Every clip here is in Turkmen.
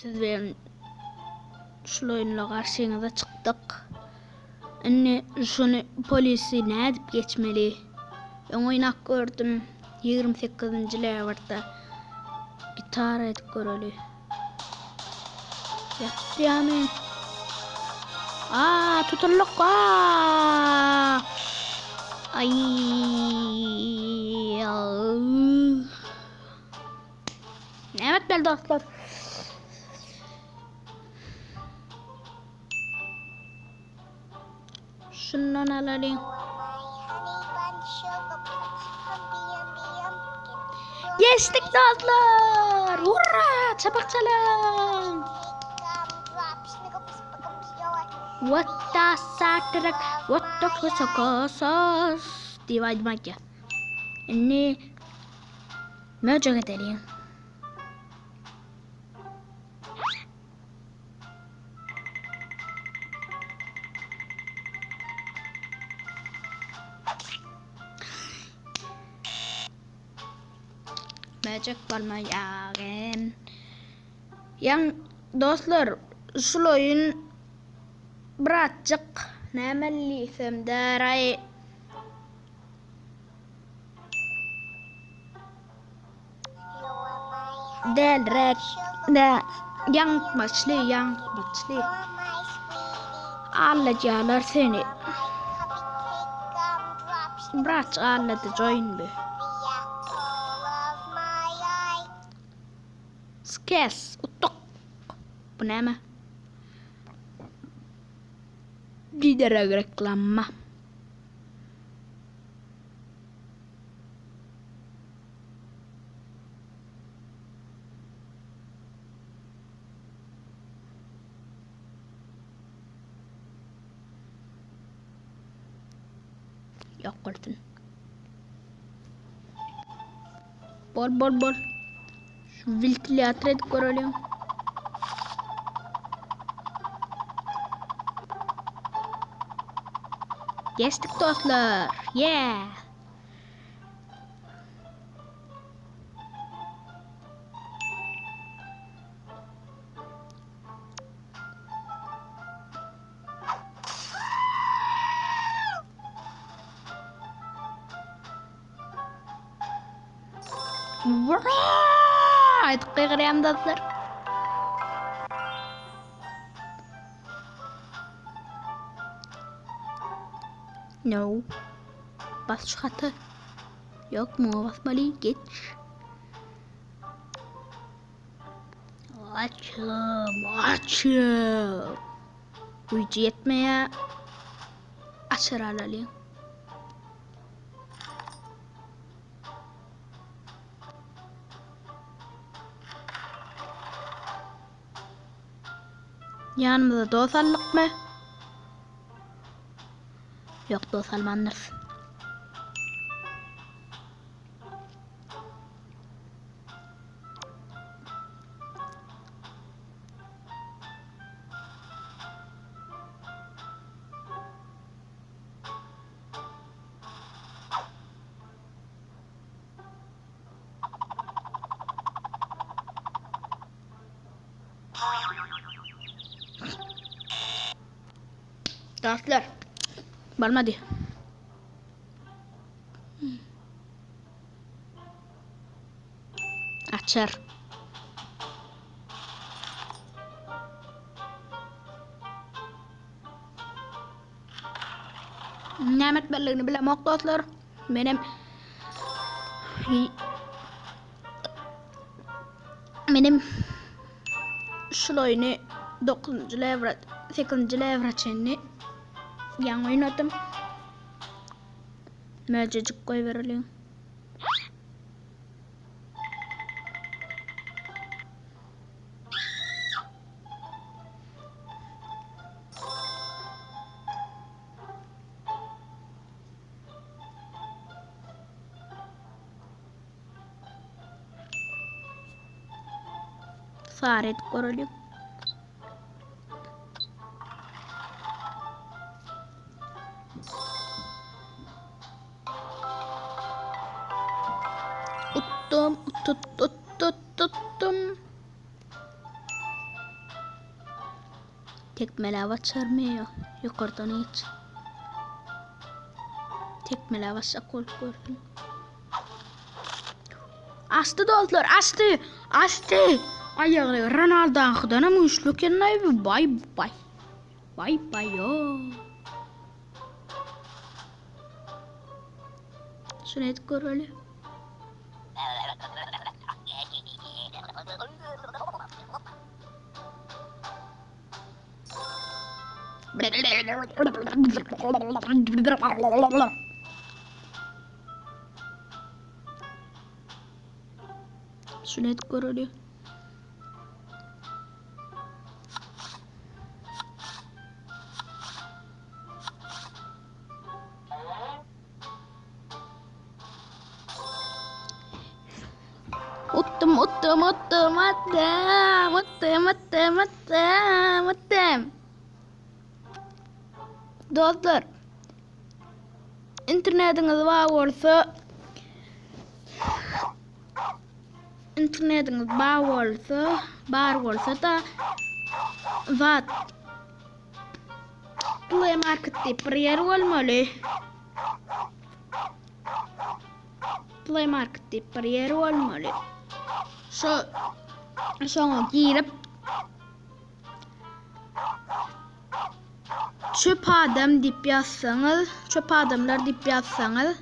Siz bilen şul oýunla garşyňyza çykdyk. Indi şuny polisi nädip geçmeli? Öň oýnap gördüm. 28-nji lewerde gitara edip göreli. Ýatýamy? Aa, tutuldyk. Aa! Ay. Näme etmeli dostlar? Şundan alalyň. Geçdik dostlar! Hurra! Çapak çalyň! What the satrak, what the kosakosas diýip aýdym aýdýar. Indi möjek edeliň. Möjek bolmaýagyn. Ýaň dostlar, şul oýun birazjyk näme diýsem däraý Dälräk dä ýaňytmaçly ýaňytmaçly. Alladýarlar seni. Birazjyk alladyjy oýun bu. Skes utduk. Bu näme? Biderek reklama. Ýok bolsun. Bol bol bol. Şu wentilýator edip göreliň. Geçdik dostlar. Yeah. Aýdyp gygyrýan dostlar. No. Bas şu hata. Yok mu basmaly geç. Açım, açım. Güýji ýetmeýär. Açar alalyň. Ýanymyza dost aldykmy? Ýok, dost almandyrys. Dostlar. Bolmady. Açar. Näme etmelidigini bilemok dostlar. Menem Menem şul oýny 9-njy lewra, 8-nji lewra çenli ýaňy oýnadym. Möjejik goýbereliň. Sary edip göreliň. Utdum, tut, tut, tut, tutdum. Tekmeläp açarmy ýa ýokardan hiç. Tekmeläp açjak bolup görsün. Açdy dostlar, açdy. Açdy. Aýagy Ronaldo'dan hem güýçli eken aý bay bay. Bay bay yo. Şunu edip göreli. Şunu edip göreli. Utdum, utdum, utdum, utdum, utdum, utdum, utdum, utdum. Dostlar, internetiňiz bar bolsa, internetiňiz bar bolsa, bar bolsa da zat Play Market diýip bir ýer bolmaly. Play Market diýip bir ýer bolmaly. Şo şoňa girip çöp adam diýip ýazsaňyz, çöp adamlar diýip ýazsaňyz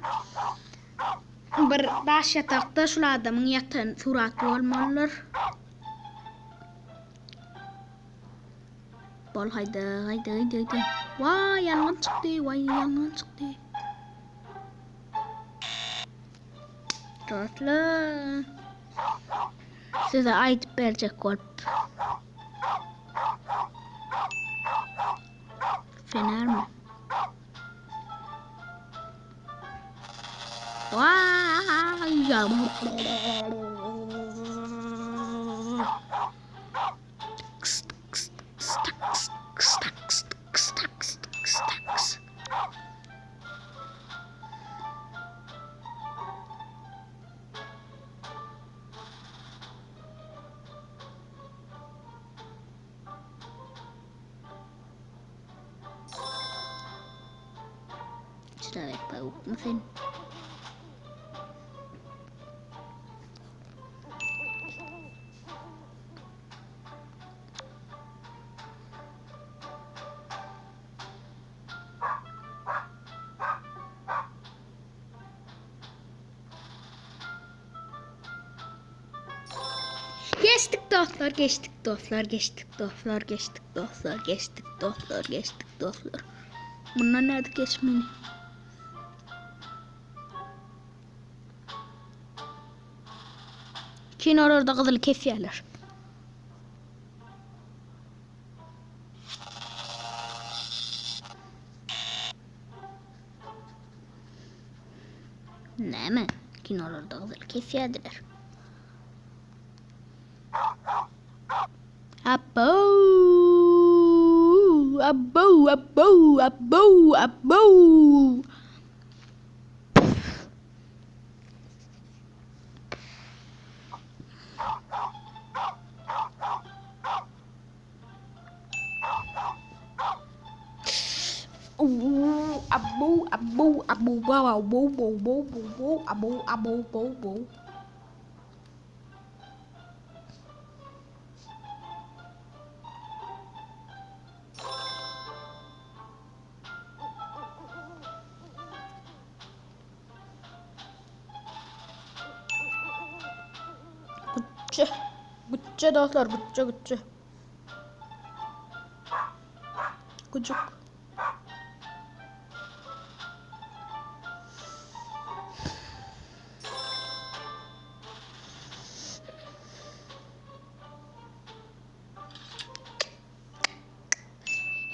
bir daş ýatakda şul adamyň ýatan suraty bolmalydyr. Bol haýda, haýda, haýda, haýda. Waý, ýangyn çykdy, waý, ýangyn çykdy. Dostlar. Size aýdyp berjek bolup. Fener mi? Vay. Çyraberip aýupmy sen? Geçdik dostlar, geçdik dostlar, geçdik dostlar, geçdik dostlar, geçdik dostlar, geçdik dostlar. Bundan nädip geçmeli? Kinolarda gyzyly kesýärler. Näme? Kinolarda gyzyly kesýärdiler. Abo! Abo! Abo! Abo! Abo! Abu abu abu abu abu abu abu abu abu abu abu Gütçe. Gütçe dostlar, gütçe gütçe. Gücük.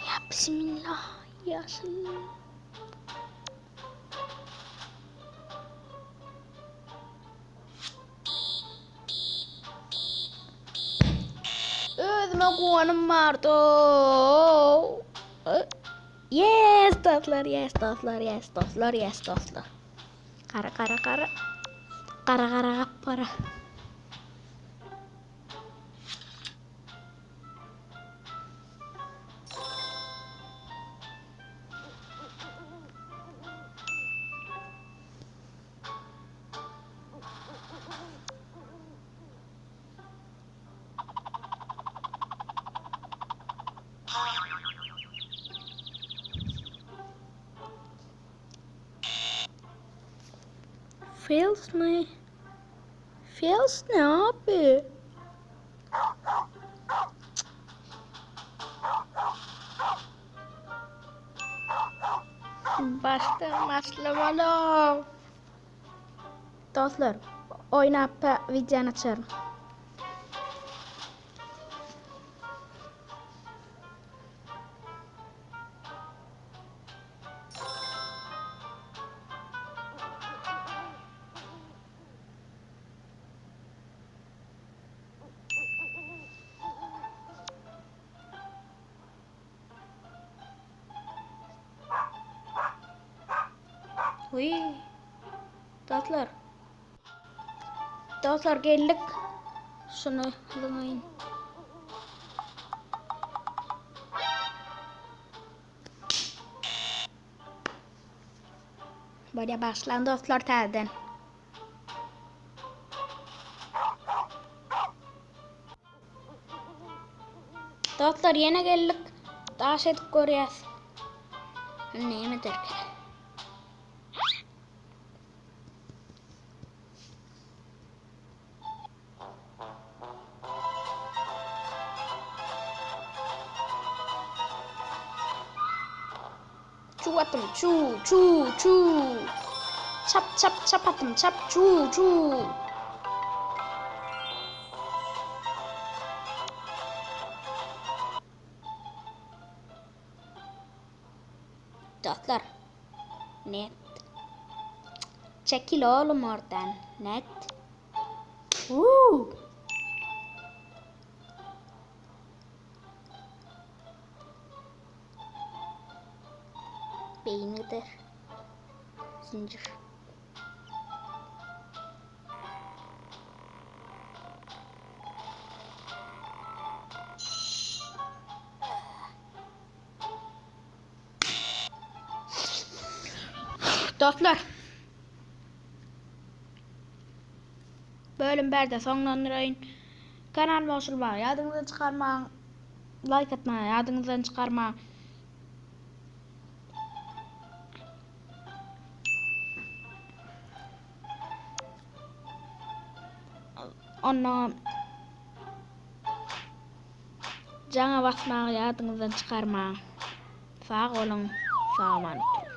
Ya bismillah. Ya Özüme guwanym bardy. Yes dostlar, yes dostlar, yes dostlar, yes dostlar. Gara gara gara. Gara gara gapgara. Fails mi? Fails ne abi? Başdan başlamaly. Dostlar, oýnap videony açaryn. Uy. Dostlar. Dostlar geldik. Şunu alayım. Bolýa başlan dostlar täzeden. Dostlar ýene geldik. Daş edip görýäs. Näme ederkä? Çuw atym, çuw, çuw, çuw. Çap, çap, çap atym, çap, çuw, çuw. Dostlar. Net. Çekil oğlum oradan. Net. Woo. Beynidir. Zincir. Dostlar. Bölüm berde soňlandyraýyn. Kanalyma goşulmagy ýadyňyzdan çykarmaň. Like atmagy ýadyňyzdan çykarmaň. Ondan jaňa basmagy ýadyňyzdan çykarmaň. Sag boluň, sag-aman oturyň.